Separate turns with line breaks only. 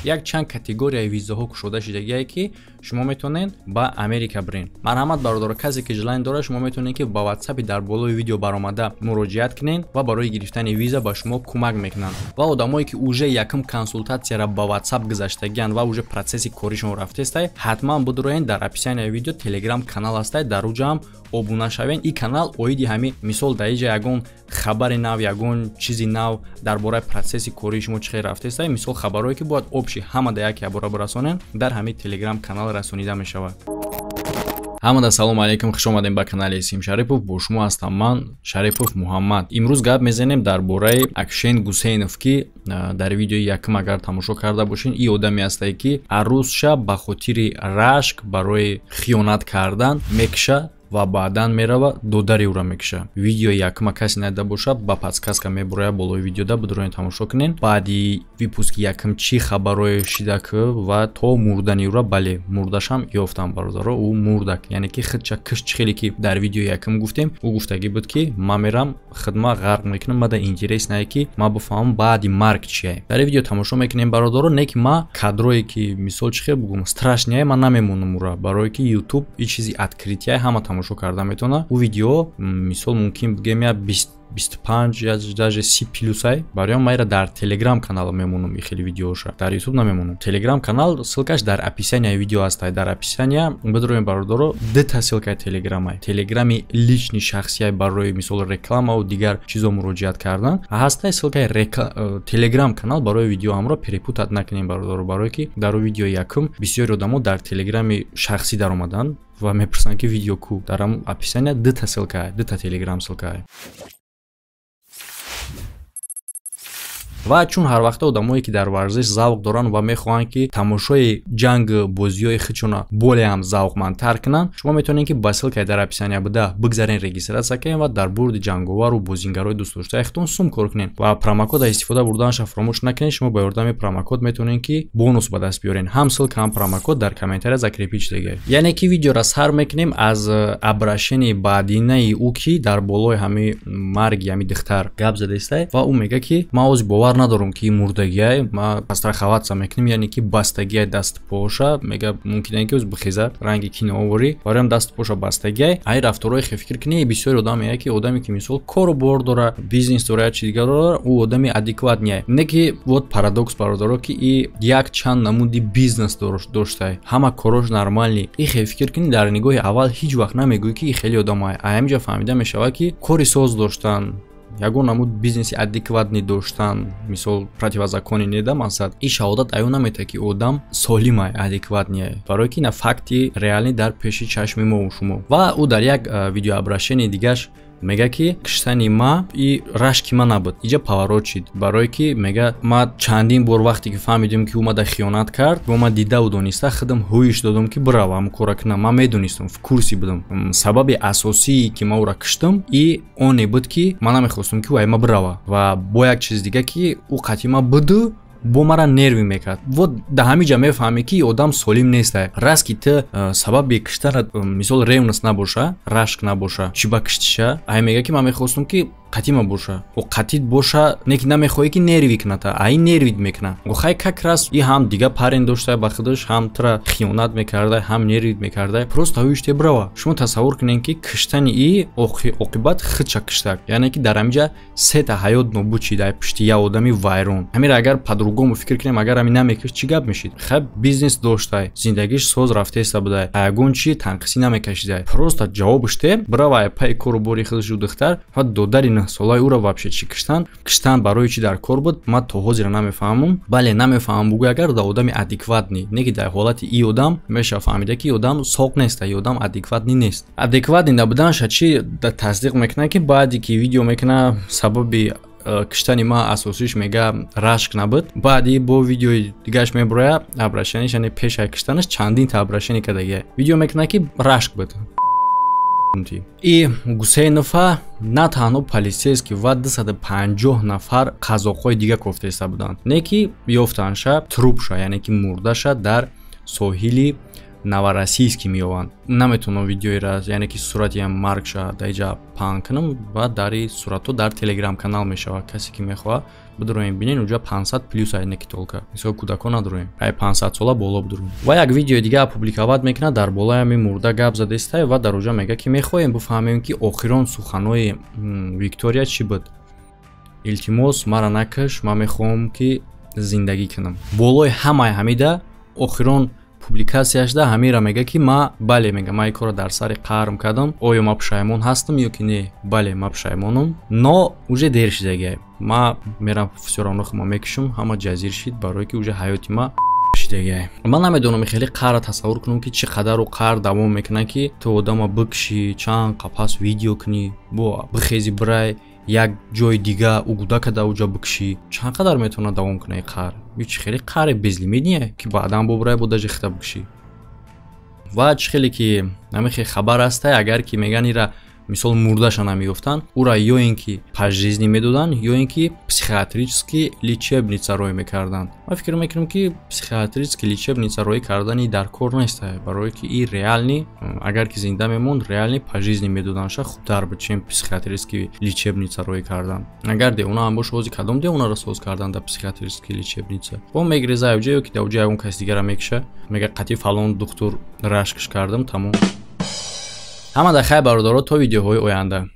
Як чанд категорияи визаҳо кушода шидагие, ки шумо метавонед ба Америка бирен. Марҳамат, бародаро, касе ки желание дорад, шумо метавонед, ки ба WhatsApp дар болои видео баромада муроҷиат кунед ва барои гирифтани виза ба шумо кӯмак мекунанд. Ва одамое ки уже якум консултатсияра ба WhatsApp гузаштагианд ва уже процесси коришон рафтестай, ҳатман бидроен, дар описанияи видео Telegram канал ҳастай, дар уҷа ҳам обуна шавен. Ин канал оиди ҳами, мисол, дар иҷа ягон хабари нав, ягон чизи нав дар бораи процесси кории шумо чӣ хел рафтестай, мисол, хабарое ки бояд общий ҳама да як ябора бирасонен, дар ҳамин Telegram канал расонида мешавад. Ҳамада салому алайкум, хуш омадем ба канали Исим Шарипов. Бо шумо ҳастам ман, Шарипов Муҳаммад. Имрӯз гап мезанем дар бораи Акшен Гусейнов, ки дар видеои якум агар тамошо карда бошин, ин одаме ҳастае, ки арӯзша ба хотири рашк барои хиёнат кардан мекиша ва баъдан мерава додари ӯра мекиша. Видеои якума касе надида боша, ба подсказка мебуроя болои видеода, бидроен, тамошо кунен. Баъди выпуски якум чӣ хабарое шида ки ва то мурдани ӯра, бале, мурдашам ёфтам, бародаро, ӯ мурдак, яъне ки худча кишт. Чӣ хеле ки дар видеои якум гуфтем, ӯ гуфтагӣ буд, ки ман мерам, хидма ғарқ мекунам, мада интерес нае, ки ман бифаҳмам баъди марг чие. Дар ин видео тамошо мекунем, бародаро, не ки ма кадрое ки, мисол, чӣ хел бугум, страшный, ман намемонам ӯра, барое ки Ютуб и чизи открытия, ҳама тамошо карда метавона. Ӯ видео, мисол, мумкин бигем, я 25 я даже 30 плюсай. Барои он майра дар Телеграм канал мемонам, и хеле видеоша дар Ютуб намемонам. Телеграм канал ссылкаш дар описанияи видео ҳастай. Дар описания бидроем, бародаро, дута ссылкаи Телеграмай: Телеграми личный, шахсияй, барои, мисол, рекламаву дигар чизо муроҷиат кардан ҳастай, ссылкаи Телеграм канал барои видео. Ҳамро перепутать накунем, бародаро, барое ки дар видеои якум бисёри одамо дар Телеграми шахсӣ даромаданд ва мепурсанд, ки видео ку. Дар описания дута ссылка, дута Телеграм ссылка. Ва чун ҳар вақта одамое ки дар варзиш завқ доранд ва мехоҳанд, ки тамошои ҷанг бозиҳои худшона боле ҳам завқмандтар кунанд, шумо метавонед, ки ба ссылкаи дар описания буда бигзарен, регистрация кунед ва дар бурди ҷанговару бозингарои дӯстдоштаи худтон сум кор кунед. Ва промокода истифода бурданаша фаромӯш накунед. Шумо ба ёрдами промокод метавонед, ки бонус ба даст биёред. Ҳам ссылка, ҳам промокод дар комментария закрепить шудагиа. Яъне ки видеора сар мекунем аз обращении баъдинаи ӯ, ки дар болои ҳами марги ҳами духтар гап задаистай ва ӯ мега, ки ман ози бовар надорам, ки мурдагиай, ма подстраховаться мекунем, яъне ки бастагиай даст поша. Мега, мумкин ки оз бихеза, ранги кинооворӣ, бароям даст поша бастагиай. Ай рафторҳои хе фикр кунӣ, бисёри одам мега, ки одаме ки, мисол, кору бор дора, бизнес дора, чи дигар дора, ӯ одами адекватный. Не ки вот парадокс, бародаро, ки и як чанд намуди бизнес доштай, ҳама корош нормальный. И хе фикр кунӣ, дар нигоҳи аввал ҳеҷ вақт намегӯӣ, ки и хеле одамай. Ай ҳаминҷа фаҳмида мешавад, ки кори соз доштан, ягон намуд бизнеси адекватный доштан, мисол, противозаконный неда, мақсад ин шаҳодат аю наметавад, ки одам солимай, адекватный, барое ки ина факти реальный дар пеши чашми мову шумо. Ва ӯ дар як видеообращении дигаш мега, ки киштани ма и рашки ма набуд. Иҷа поворот шид, барое ки мега, ма чандин бор вақте ки фаҳмидем, ки ӯ мада хиёнат кард, бо ма дидаву дониста худам ҳӯиш додам, ки биравам, кора кунам. Ман медонистам, в курсе будам. Сабаби асосие ки ма ӯра киштам, и оне буд, ки ман намехостам, ки ӯ ай ма бирава. Ва бо як чиз дига, ки ӯ қатъи ма буду бо мара нервӣ мекард. Вот да ҳамин ҷа мефаҳмӣ, ки одам солим нестай. Раз ки ту сабаби киштанат, мисол, ревность набоша, рашк набоша, чӣ ба киштиша? Ай мега, ки ман мехостам, ки қатима боша. О, қатит боша, не ки намехоҳӣ, ки нервӣ куната, ай нервит мекуна. Охай, как раз и ҳам дига парень дошта ба худаш, ҳам тура хиёнат мекарда, ҳам нервит мекарда, просто ҳӯиш те бирава. Шумо тасаввур кунед, ки киштани и оқибат худша киштак, яъне ки дар ҳаминҷа сета ҳаёт нобуд шид ай пушти як одами вайрон. Ҳамира агар по-другому фикр кунем, агар ҳамин намекишт, чӣ гап мешид? Хай, бизнес доштай, зиндагиш соз рафтеста будай, ягон чи танқисӣ намекашидай, просто ҷавобш те бирава ай пайи кору бори худшу духтар ва додари 9-солаи ӯро вообще чӣ киштан? Киштан барои чӣ дар кор буд, ман то ҳозира намефаҳмам. Бале, намефаҳмам бугӯй, агар да одами адекватный, не ки дар ҳолати и одам мешава фаҳмида, ки одам соқ неста, и одам адекватный нест. Адекватный набуданша чӣ тасдиқ мекунад, ки баъде ки видео мекуна, сабаби киштани ма асосиш, мега, рашк набуд, баъди бо видеои дигаш мебуроя, обращениш, яъне пешай киштанаш чандин та обращение кардагия, видео мекунад, ки рашк буд. И Гусейнова на танҳо полицейский ва 250 нафар қазоқҳои дига кофтаиста буданд, не ки ёфтанша трупша, яъне ки мурдаша дар соҳили Новороссийский меёванд. Наметавонам видеоира, яъне ки сурати ам маргша дар иҷа паҳн кунам ва дари суратҳо дар Телеграм канал мешавад. Касе ки мехоҳад, бидуроем, бинен. Уҷа 500 плюс ай, не ки только мисол кӯдакон надуроем, ай 500 сола боло бидурем. Ва як видеои дига публиковать мекунад, дар болои ҳамин мурда гап задестай ва дар уҷа мега, ки мехоҳем бифаҳмем, ки охирон суханои Виктория чӣ буд: «Илтимос, мара накаш, ман мехоҳам, ки зиндагӣ кунам». Болои ҳамаи ҳамида охирон публикатсияшда ҳамира мега, ки ма, бале, мега, ма ин корро дар сари қарм кардам. Оё ма пушаймон ҳастам ё ки не? Бале, ма пушаймонам, но уже дер шидагиай. Ма мерам, всё равно хума мекушам. Ҳама ҷазир шид, барое ки уже ҳаёти ма шидагиай. Ман намедонам, хеле қарра тасаввур кунам, ки чӣ қадару қар давом мекунад, ки ту одама бикушӣ, чанд қапас видео кунӣ, бо бихези, бирай як ҷои дига, угуда када, уҷа бикушӣ. Чанд қадар метавонад давом кунад ин қар? Чи хеле қаре безлимитне, ки баъдан бобирай, бо даже хита бикушӣ. Ва чӣ хеле ки намихе хабар ҳастай, агар ки меган, ира мисол мурдаша намеёфтанд, ӯра ё ин ки пожизненно медоданд, ё ин ки психиатрический лечебница рой мекарданд. Ман фикр мекунам, ки психиатрический лечебница рой кардани дар кор нест, барое ки и реально агар ки зинда мемонд, реально пожизненно медоданша хубтар буд, чем психиатрический лечебница рой кардан. Агар девона ҳам боша, ҳози кадом девонаро соз кардан дар психиатрический лечебница? Бо мегреза ҷо, ё ки дар ҷо ягон каси дигара мекуша, мега: «Қатъи фалон духтур рашкш кардам». Тамом. Ҳама да хайр, бародаро, то видеоҳои оянда.